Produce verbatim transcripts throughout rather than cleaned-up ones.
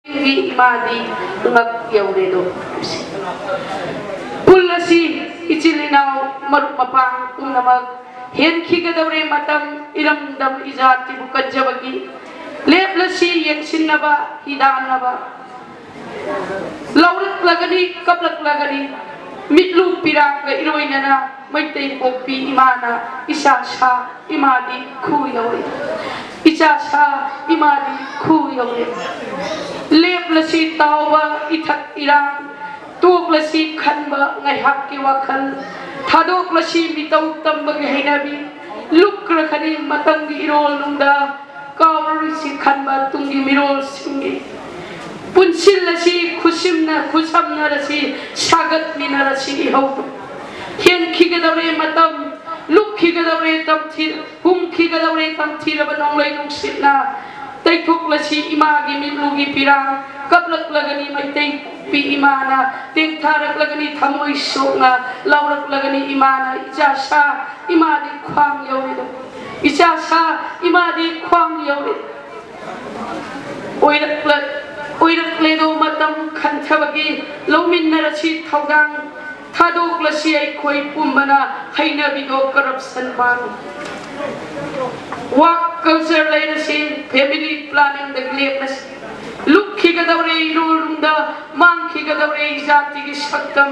ꯏꯃꯥꯗꯤ ꯉꯛ ꯌꯧꯔꯦꯗꯣ꯫ ꯈꯨꯜ ꯑꯁꯤ ꯏꯆꯤꯜ ꯏꯅꯥꯎ ꯃꯔꯨꯞ ꯃꯄꯥꯡ ꯄꯨꯝꯅꯃꯛ ꯍꯦꯟꯈꯤꯒꯗꯧꯔꯦ ꯃꯇꯝ, ꯏꯔꯝꯗꯝ ꯏꯖꯥꯇꯤꯕꯨ ꯀꯟꯖꯕꯒꯤ꯫ ꯂꯦꯞꯂꯁꯤ ꯌꯦꯡꯁꯤꯟꯅꯕ, ꯍꯤꯗꯥꯟꯅꯕ꯫ ꯂꯥꯎꯔꯛꯂꯒꯅꯤ, ꯀꯞꯂꯛꯂꯒꯅꯤ, ꯃꯤꯠꯂꯨ ꯄꯤꯔꯥꯡꯒ ꯏꯔꯣꯏꯅꯅ ꯃꯩꯇꯩ ꯄꯣꯛꯄꯤ ꯏꯃꯥꯅ ꯏꯆꯥ ꯁꯥ ꯏꯃꯥꯗꯤ ꯈꯨ ꯌꯧꯔꯦ꯫ ꯏꯆꯥ ꯁꯥ ꯏꯃꯥꯗꯤ ꯈꯨ ꯌꯧꯔꯦ꯫ ꯂꯦꯞꯂꯁꯤ ꯇꯥꯎꯕ ꯏꯊꯛ ꯏꯔꯥꯡ, ꯇꯣꯛꯂꯁꯤ ꯈꯟꯕ ꯉꯥꯏꯍꯥꯛꯀꯤ ꯋꯥꯈꯜ, ꯊꯥꯗꯣꯛꯂꯁꯤ ꯃꯤꯇꯧ ꯇꯝꯕꯒꯤ ꯍꯩꯅꯕꯤ, ꯂꯨꯞꯈ꯭ꯔꯒꯅꯤ ꯃꯇꯝꯒꯤ ꯏꯔꯣꯜꯅꯨꯡꯗ, ꯀꯥꯎꯔꯔꯣꯏꯁꯤ ꯈꯟꯕ ꯇꯨꯡꯒꯤ ꯃꯤꯔꯣꯜꯁꯤꯡꯒꯤ꯫ ꯄꯨꯟꯁꯤꯜꯂꯁꯤ, ꯈꯨꯠꯁꯤꯝꯅ ꯈꯨꯠꯁꯝꯅꯔꯁꯤ, ꯁꯥꯒꯠꯃꯤꯟꯅꯔꯁꯤ ꯏꯍꯧꯗꯨ꯫ ꯍꯦꯟꯈꯤꯒꯗꯧꯔꯦ ꯃꯇꯝ, ꯂꯨꯞꯈꯤꯒꯗꯧꯔꯦ ꯇꯝꯊꯤ-, ꯍꯨꯝꯈꯤꯒꯗꯧꯔꯦ ꯇꯝꯊꯤꯔꯕ ꯅꯣꯡꯂꯩ ꯅꯨꯡꯁꯤꯠꯅ꯫ ꯇꯩꯊꯣꯛꯂꯁꯤ ꯏꯃꯥꯒꯤ ꯃꯤꯠꯂꯨꯒꯤ ꯄꯤꯔꯥꯡ, ꯀꯞꯂꯛꯂꯒꯅꯤ ꯃꯩꯇꯩ ꯄꯤ ꯏꯃꯥꯅ, ꯇꯦꯡꯊꯥꯔꯛꯂꯒꯅꯤ ꯊꯃꯣꯏ ꯁꯣꯛꯅ, ꯂꯥꯎꯔꯛꯂꯒꯅꯤ ꯏꯃꯥꯅ, "ꯏꯆꯥ ꯁꯥ, ꯏꯃꯥꯗꯤ ꯈ꯭ꯋꯥꯡ ꯌꯧꯔꯦꯗꯣ, ꯏꯆꯥ ꯁꯥ, ꯏꯃꯥꯗꯤ ꯈ꯭ꯋꯥꯡ ꯌꯧꯔꯦ"꯫ ꯑꯣꯏꯔꯛꯂ-, ꯑꯣꯏꯔꯛꯂꯦꯗꯣ ꯃꯇꯝ ꯈꯟꯊꯕꯒꯤ, ꯂꯧꯃꯤꯟꯅꯔꯁꯤ ꯊꯧꯗꯥꯡ, ꯊꯥꯗꯣꯛꯂꯁꯤ ꯑꯩꯈꯣꯏ ꯄꯨꯝꯕꯅ ꯍꯩꯅꯕꯤꯗꯣ corruption ꯃꯥꯡ꯫ Work culture ꯂꯩꯔꯁꯤ, family planning ꯗꯒꯤ ꯂꯦꯞꯂꯁꯤ꯫ ꯂꯨꯞꯈꯤꯒꯗꯧꯔꯦ ꯏꯔꯣꯜꯅꯨꯡꯗ, ꯃꯥꯡꯈꯤꯒꯗꯧꯔꯦ ꯏꯖꯥꯇꯤꯒꯤ ꯁꯛꯇꯝ꯫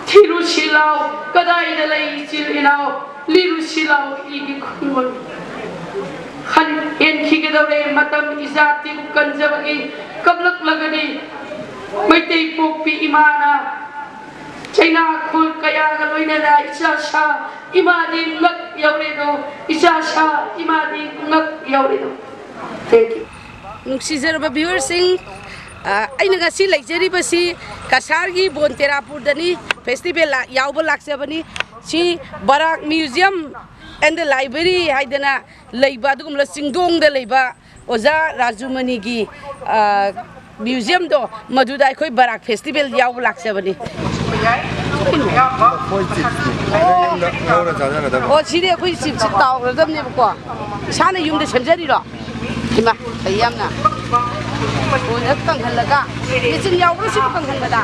ꯊꯤꯔꯨꯁꯤ ꯂꯥꯎ, ꯀꯗꯥꯏꯗ ꯂꯩ ꯏꯆꯤꯜ ꯏꯅꯥꯎ? ꯂꯤꯔꯨꯁꯤ ꯂꯥꯎ, ꯏꯒꯤ ꯈꯨꯡꯒꯪ꯫ ꯍꯟ-, ꯍꯦꯟꯈꯤꯒꯗꯧꯔꯦ ꯃꯇꯝ, ꯏꯖꯥꯇꯤꯕꯨ ꯀꯟꯖꯕꯒꯤ꯫ ꯀꯞꯂꯛꯂꯒꯅꯤ ꯃꯩꯇꯩ ꯄꯣꯛꯄꯤ ꯏꯃꯥꯅ꯫ ꯆꯩꯅꯥ ꯈꯨꯜ ꯀꯌꯥꯒ ꯂꯣꯏꯅꯅ ꯏꯆꯥ ꯁꯥ ꯏꯃꯥꯗꯤ ꯉꯛ ꯌꯧꯔꯦꯗꯣ, ꯏꯆꯥ ꯁꯥ ꯏꯃꯥꯗꯤ ꯉꯛ ꯌꯧꯔꯦꯗꯣ꯫ Thank you. ꯅꯨꯡꯁꯤꯖꯔꯕ viewer ꯁꯤꯡ, ꯑ, ꯑꯩꯅ ꯉꯁꯤ ꯂꯩꯖꯔꯤꯕꯁꯤ ꯀꯁꯥꯔꯒꯤ ꯕꯣꯟꯇꯦꯔꯥꯄꯨꯔꯗꯅꯤ꯫ Festival ꯂꯥ-, ꯌꯥꯎꯕ ꯂꯥꯛꯆꯕꯅꯤ꯫ ꯁꯤ ꯕꯔꯥꯛ Museum and Library ꯍꯥꯏꯗꯅ ꯂꯩꯕ, ꯑꯗꯨꯒꯨꯝꯂꯕ ꯆꯤꯡꯗꯣꯡꯗ ꯂꯩꯕ ꯑꯣꯖꯥ ꯔꯥꯖꯨꯃꯅꯤꯒꯤ, ꯑ, museum ꯗꯣ, ꯃꯗꯨꯗ ꯑꯩꯈꯣꯏ ꯕꯔꯥꯛ festival ꯌꯥꯎꯕ ꯂꯥꯛꯆꯕꯅꯤ꯫ ꯑꯩꯈꯣꯏ chips ꯅꯤ꯫ ꯅꯪ ꯌꯨꯝꯗ ꯂꯧꯔ ꯆꯥꯖꯒꯗꯕ꯫ ꯑꯣ, ꯁꯤꯗꯤ ꯑꯩꯈꯣꯏ chips ꯁꯤ ꯇꯥꯎꯔꯗꯕꯅꯦꯕꯀꯣ꯫ ꯏꯁꯥꯅ ꯌꯨꯝꯗ ꯁꯦꯝꯖꯔꯤꯔꯣ? ꯏꯃꯥ, ꯐꯩ ꯌꯥꯝꯅ꯫ ꯂꯣꯏꯅ ꯀꯪꯍꯜꯂꯒ, ꯃꯦꯆꯤꯟ ꯌꯥꯎꯕ꯭ꯔꯣ ꯁꯤꯕꯨ ꯀꯪꯍꯟꯕꯗ?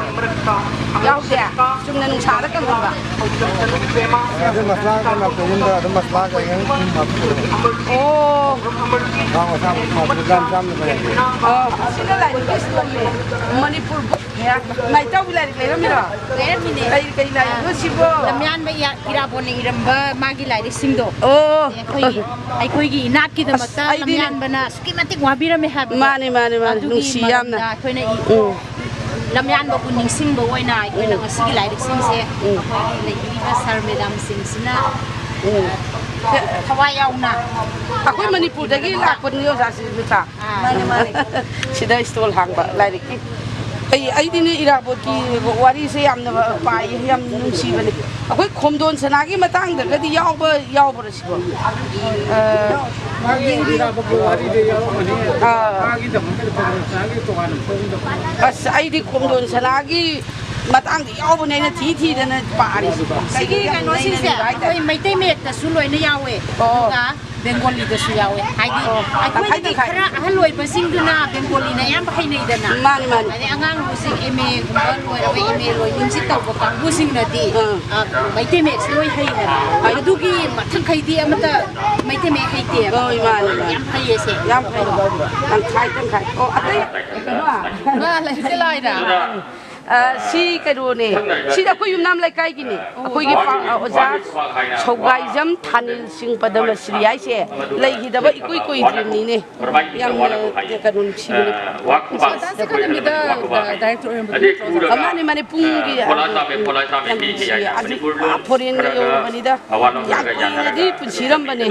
ꯌꯥꯎꯗꯦ꯫ ꯆꯨꯝꯅ ꯅꯨꯡꯁꯥꯗ ꯀꯪꯍꯟꯕ꯫ ꯑꯗꯨ ꯃꯁꯂꯥꯒ ꯅꯠꯇꯦ, ꯌꯨꯝꯗ ꯑꯗꯨꯝ ꯃꯁꯂꯥꯒ ꯌꯦꯡ ꯊꯨꯝ ꯍꯥꯞꯄ꯫ ꯑꯣ꯫ ꯊꯥꯎ ꯑꯁꯥꯕ ꯊꯥꯎ ꯒ꯭ꯔꯥꯝ ꯆꯥꯝꯃ ꯂꯨꯄꯥ ꯌꯥꯡꯈꯩ꯫ ꯑꯣ, ꯁꯤꯅ ꯂꯥꯏꯔꯤꯛꯀꯤ ꯁ꯭ꯇꯣꯜꯅꯦ꯫ Manipur book hair. ꯏꯃꯥ, ꯏꯇꯥꯎꯒꯤ ꯂꯥꯏꯔꯤꯛ ꯂꯩꯔꯝꯃꯤꯔꯣ? ꯂꯩꯔꯝꯃꯤꯅꯦ꯫ ꯀꯩ, ꯀꯩ ꯂꯥꯏꯔꯤꯛꯅꯣ ꯁꯤꯕꯣ? ꯂꯝꯌꯥꯟꯕ ꯏꯔꯥꯕꯣꯠꯅ ꯏꯔꯝꯕ ꯃꯥꯒꯤ ꯂꯥꯏꯔꯤꯛꯁꯤꯡꯗꯣ꯫ ꯑꯣ꯫ ꯑꯩꯈꯣꯏꯒꯤ, ꯑꯩꯈꯣꯏꯒꯤ ꯏꯅꯥꯠꯀꯤꯗꯃꯛꯇ ꯑꯁ, ꯑꯩꯗꯤ ꯂꯝꯌꯥꯟꯕꯅ ꯑꯁꯨꯛꯀꯤ ꯃꯇꯤꯛ ꯋꯥꯕꯤꯔꯝꯃꯦ ꯍꯥꯏꯕꯗꯣ꯫ ꯃꯥꯅꯦ, ꯃꯥꯅꯦ, ꯃꯥꯅꯦ꯫ ꯑꯗꯨꯒꯤ ꯅꯨꯡꯁꯤ ꯌꯥꯝꯅ꯫ ꯃꯔꯝꯗ ꯑꯩꯈꯣꯏꯅ ꯏ-, ꯎꯝ꯫ ꯂꯝꯌꯥꯟꯕꯕꯨ ꯅꯤꯡꯁꯤꯡꯕ ꯑꯣꯏꯅ ꯑꯩꯈꯣꯏꯅ ꯎꯝ꯫ ꯉꯁꯤꯒꯤ ꯂꯥꯏꯔꯤꯛꯁꯤꯡꯁꯦ ꯎꯝ꯫ ꯑꯩꯈꯣꯏꯒꯤ ꯂꯩꯕꯤꯔꯤꯕ ꯁꯥꯔ ꯃꯦꯗꯥꯝꯁꯤꯡꯁꯤꯅ ꯎꯝ꯫ ꯊꯋꯥꯏ ꯌꯥꯎꯅ ꯑꯩꯈꯣꯏ ꯃꯅꯤꯄꯨꯔꯗꯒꯤ ꯂꯥꯛꯄꯅꯤ ꯑꯣꯖꯥꯁꯤ ꯅꯠꯇ꯭ꯔꯥ? ꯑꯥ꯫ ꯃꯥꯅꯦ, ꯃꯥꯅꯦ꯫ ꯁꯤꯗ ꯁ꯭ꯇꯣꯜ ꯍꯥꯡꯕ ꯂꯥꯏꯔꯤꯛꯀꯤ꯫ ꯑꯩ, ꯑꯩꯗꯤꯅꯦ ꯏꯔꯥꯕꯣꯠꯀꯤ ꯋꯥꯔꯤꯁꯦ ꯌꯥꯝꯅ ꯄꯥꯏ, ꯌꯥꯝ ꯅꯨꯡꯁꯤꯕꯅꯦ꯫ ꯑꯩꯈꯣꯏ ꯈꯣꯝꯗꯣꯟ ꯁꯅꯥꯒꯤ ꯃꯇꯥꯡꯗꯒꯗꯤ ꯌꯥꯎꯕ ꯌꯥꯎꯕ꯭ꯔꯣ ꯁꯤꯕꯣ? ꯑ, ꯃꯥꯒꯤ ꯏꯔꯥꯕꯣꯠꯀꯤ ꯋꯥꯔꯤꯗ ꯌꯥꯎꯔꯝꯒꯅꯤ꯫ ꯑꯥ꯫ ꯃꯥꯒꯤꯗꯃꯛꯇ ꯈꯣꯝꯗꯣꯟ ꯁꯅꯥꯒꯤ ꯇꯣꯉꯥꯟꯅ ꯐꯣꯡꯗꯕ꯫ ꯑꯁ, ꯑꯩꯗꯤ ꯈꯣꯝꯗꯣꯟ ꯁꯅꯥꯒꯤ ꯃꯇꯥꯡꯗ ꯌꯥꯎꯕꯅꯦ ꯑꯩꯅ ꯊꯤ ꯊꯤꯗꯅ ꯄꯥꯔꯤꯁꯦ꯫ ꯁꯤꯒꯤ ꯌꯥꯝ ꯀꯩꯅꯣꯁꯤꯡꯁꯦ ꯅꯩꯅꯅꯤꯡꯕ ꯍꯥꯏꯇꯥꯔꯦ꯫ ꯑꯩꯈꯣꯏ ꯃꯩꯇꯩ ꯃꯌꯦꯛꯇꯁꯨ ꯂꯣꯏꯅ ꯌꯥꯎꯋꯦ꯫ ꯑꯣ꯫ ꯑꯗꯨꯒ ꯕꯦꯡꯒꯣꯂꯤꯗꯁꯨ ꯌꯥꯎꯋꯦ꯫ ꯍꯥꯏꯗꯤ ꯑꯣ, ꯇꯪꯈꯥꯏ ꯑꯩꯈꯣꯏꯗꯤ ꯇꯪꯈꯥꯏ꯫ ꯈꯔ ꯑꯍꯜ ꯑꯣꯏꯕꯁꯤꯡꯗꯨꯅ ꯕꯦꯡꯒꯣꯂꯤꯅ ꯑꯌꯥꯝꯕ ꯍꯩꯅꯩꯗꯅ꯫ ꯃꯥꯅꯤ, ꯃꯥꯅꯤ꯫ ꯑꯗꯩ ꯑꯉꯥꯡ ꯍꯧꯖꯤꯛ M A ꯒꯨꯝꯕ ꯂꯣꯏꯔꯕ, M A ꯂꯣꯏꯅꯤꯡꯁꯤ ꯇꯧꯕ ꯀꯥꯡꯕꯨꯁꯤꯡꯅꯗꯤ, ꯑꯥ꯫ ꯑ, ꯃꯩꯇꯩ ꯃꯌꯦꯛꯁꯦ ꯂꯣꯏ ꯍꯩꯌꯦꯕ꯫ ꯍꯩ꯫ ꯑꯗꯨꯒꯤ ꯃꯊꯪꯈꯩꯗꯤ ꯑꯃꯠꯇ ꯃꯩꯇꯩ ꯃꯌꯦꯛ ꯍꯩꯇꯦꯕ꯫ ꯍꯣꯏ, ꯃꯥꯅꯤ, ꯃꯥꯅꯤ꯫ ꯌꯥꯝ ꯐꯩꯌꯦ ꯁꯦ꯫ ꯌꯥꯝ ꯐꯩ꯫ ꯇꯪꯈꯥꯏ ꯇꯪꯈꯥꯏ꯫ ꯑꯣ, ꯑꯇꯩ ꯀꯩꯅꯣ? ꯃꯥ ꯂꯩꯁꯦ ꯂꯥꯏꯔ꯫ ꯑ, ꯁꯤ ꯀꯩꯅꯣꯅꯦ꯫ ꯁꯤꯗꯤ ꯑꯩꯈꯣꯏ ꯌꯨꯝꯅꯥꯝ ꯂꯩꯀꯥꯏꯒꯤꯅꯦ꯫ ꯑꯩꯈꯣꯏꯒꯤ ꯄꯥ-, ꯑ, ꯑꯣꯖꯥ ꯁꯧꯒꯥꯏꯖꯝ ꯊꯥꯅꯤꯜ ꯁꯤꯡ ꯄꯗꯃꯁ꯭ꯔꯤ ꯍꯥꯏꯁꯦ ꯂꯩꯈꯤꯗꯕ ꯏꯀꯨꯏ ꯀꯨꯏꯗ꯭ꯔꯤꯕꯅꯤꯅꯦ꯫ ꯌꯥꯝꯅ ꯀꯩꯅꯣ ꯅꯨꯡꯁꯤꯕꯅꯦ꯫ ꯑꯣꯖꯥ ꯁꯛꯀꯗꯕꯤꯗ ꯗꯥꯏꯔꯦꯛꯇꯔ ꯑꯣꯏꯔꯝꯕꯗꯤ ꯅꯠꯇ꯭ꯔꯣ, ꯑꯣꯖꯥ? ꯑ, ꯃꯥꯅꯦ, ꯃꯥꯅꯦ꯫ ꯄꯨꯡꯒꯤ, ꯌꯥꯝ ꯅꯨꯡꯁꯤꯌꯦ꯫ ꯑꯗꯨ, ꯑ, ꯐꯣꯔꯦꯟꯒ ꯌꯧꯔꯕꯅꯤꯗ꯫ ꯌꯥꯝ ꯀꯨꯏꯅꯗꯤ ꯄꯨꯟꯁꯤꯔꯝꯕꯅꯦ꯫